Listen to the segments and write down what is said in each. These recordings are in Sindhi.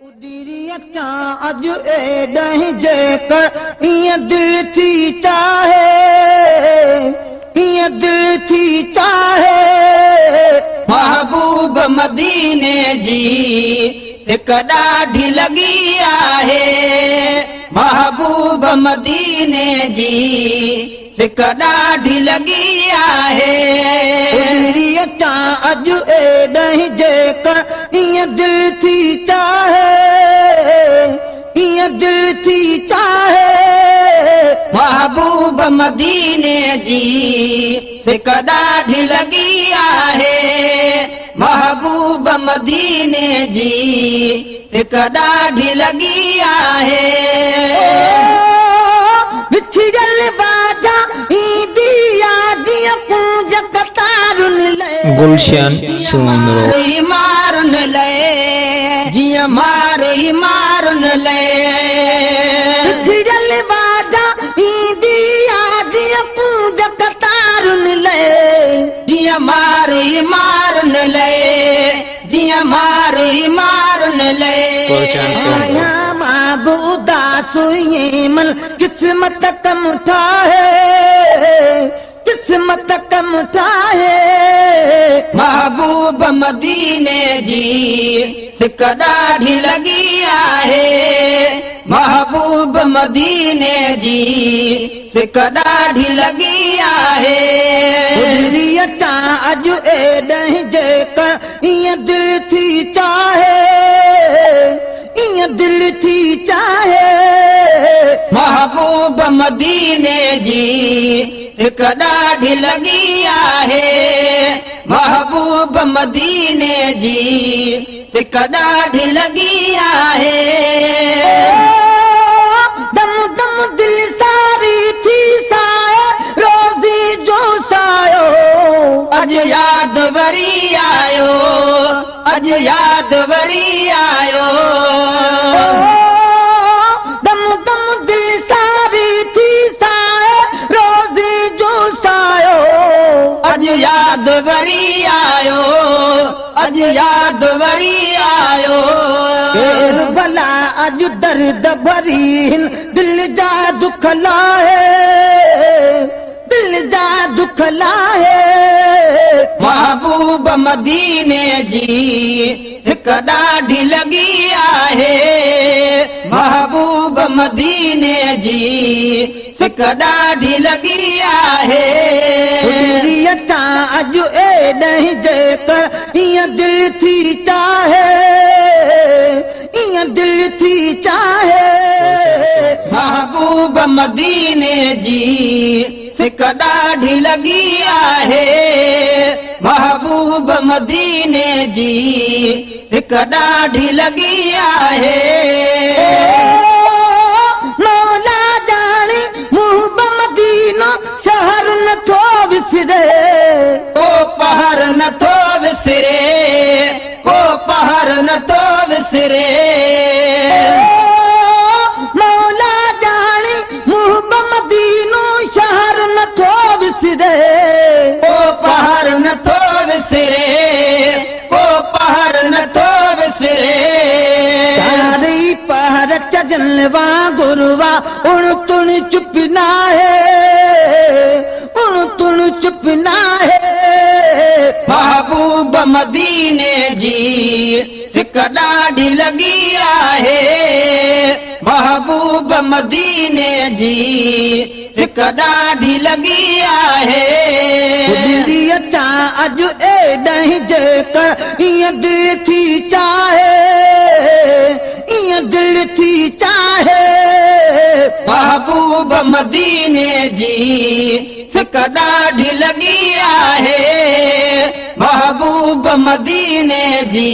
اڏري اچان اڄ ايڏانهن جيڪر ائين دل ٿي چاهي، ائين دل ٿي چاهي. محبوب مديني جي سڪ ڏاڍي لڳي آهي، محبوب مديني جي سڪ ڏاڍي لڳي آهي. اڏري اچان اڄ ايڏانهن جيڪر ائين دل ٿي چاهي، ائين دل ٿي چاهي. محبوب مديني جي سڪ ڏاڍي لڳي آهي، محبوب مديني جي سڪ ڏاڍي لڳي آهي. وڇڙيل واجا ايندي آ جيئن ڪونج قطارن لئه. گلشن سومرو. مارئي مارن لئه، جيئن مارئي مارن لئه. وڇڙيل واجا ايندي آ جيئن ڪونج قطارن لئه. جيئن مارئي مارن لئه، جيئن مارئي مارن لئه. گلشن سومرو. آهيان مان به اداس ائين من قسمت ڪم ٺاهي، قسمت ڪم ٺاهي. محبوب مديني جي سڪ ڏاڍي لڳي آهي، محبوب مديني جي سڪ ڏاڍي لڳي آهي. اڏري اچان اڄ ايڏانهن جيڪر ائين دل ٿي چاهي، ائين دل ٿي چاهي. محبوب مديني جي سڪ ڏاڍي لڳي آهي، محبوب مديني جي سڪ ڏاڍي لڳي آهي. دم دم دل ساري ٿي سائي روزي جو سايو. اڄ ياد وري آيو، اڄ ياد وري آيو. دم دم دل ساري ٿي سائي روزي جو سايو. اڄ ياد وري آيو، اڄ ياد وري آيو. ڪير ڀلا اڄ درد ڀري هن دل جا دک لاهي، دل جا دک لاهي. محبوب مديني جي سڪ ڏاڍي لڳي آهي، محبوب مديني جي سڪ ڏاڍي لڳي آهي. اڏري اچان اڄ ايڏانهن جيڪر ائين دل ٿي چاهي، ائين دل ٿي چاهي. محبوب مديني جي سڪ ڏاڍي لڳي آهي، محبوب مديني جي سڪ ڏاڍي لڳي آهي. مولا ڄاڻي محب مدينو شهر نٿو وسري. ڪو پهر نٿو وسري، ڪو پهر نٿو وسري. مولا ڄاڻي محب مدينو شهر نٿو وسري. ڪو پهر نٿو وسري، ڪو پهر نٿو وسري. چارئي پهر چڄن وانگر وا اڻ تڻ چپ ناهي، اڻ تڻ چپ ناهي. محبوب مديني جي سڪ ڏاڍي لڳي آهي، محبوب مديني جي سڪ ڏاڍي لڳي آهي. اڏري اچان اڄ ايڏانهن جيڪر ائين دل ٿي چاهي، ائين دل ٿي چاهي. محبوب مديني جي سڪ ڏاڍي لڳي آهي، محبوب مديني جي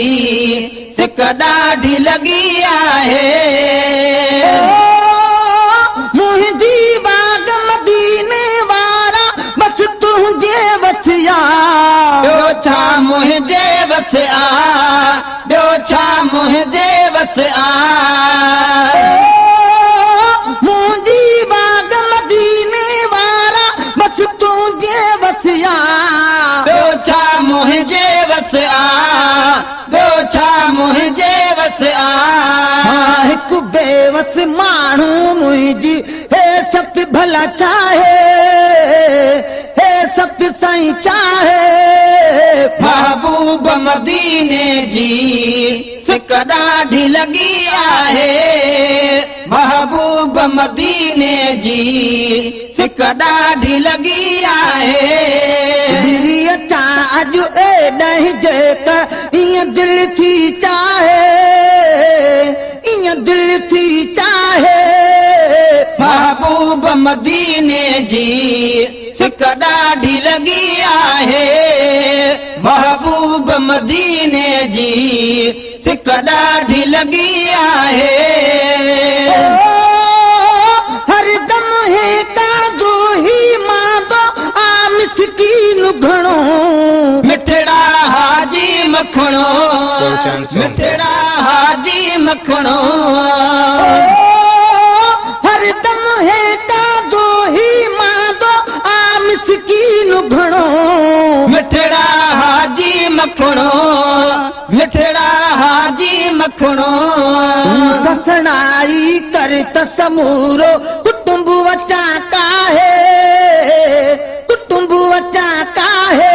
سڪ ڏاڍي لڳي آهي. منهنجي واڳ مديني وارا بس تنهنجي وس آ. ٻيو ڇا منهنجي وس آ، ٻيو ڇا منهنجي وس آ. منهنجي واڳ مديني وارا بس تنهنجي وس آ. ٻيو ڇا منهنجي وس آ، ٻيو ڇا منهنجي وس آ. بيوس ماڻهو منهنجي حيثيت ڀلا ڇاهي، حيثيت سائين ڇاهي. محبوب مديني جي سڪ ڏاڍي لڳي آهي، محبوب مديني جي سڪ ڏاڍي لڳي آهي. گذري اچان اڄ ايڏانهن جيڪر ائين دل ٿي چاهي، ائين دل ٿي چاهي. محبوب مديني جي سڪ ڏاڍي لڳي آهي، محبوب مديني جي سڪ ڏاڍي لڳي آهي. هر دم هي ڪاندو هي ماندو آ مسڪين گهڻو. مٺڙا حاجي مکڻو، گلشن سومرو. مٺڙا حاجي مکڻو. هر دم هي ڪاندو هي ماندو آ مسڪين گهڻو. مٺڙا حاجي مکڻو، مٺڙا حاجي مکڻو. کسڻائي ڪر ته سمورو ڪٽنب اچان ڪاهي، ڪٽنب اچان ڪاهي.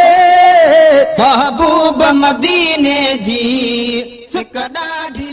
محبوب مديني جي سڪ ڏاڍي.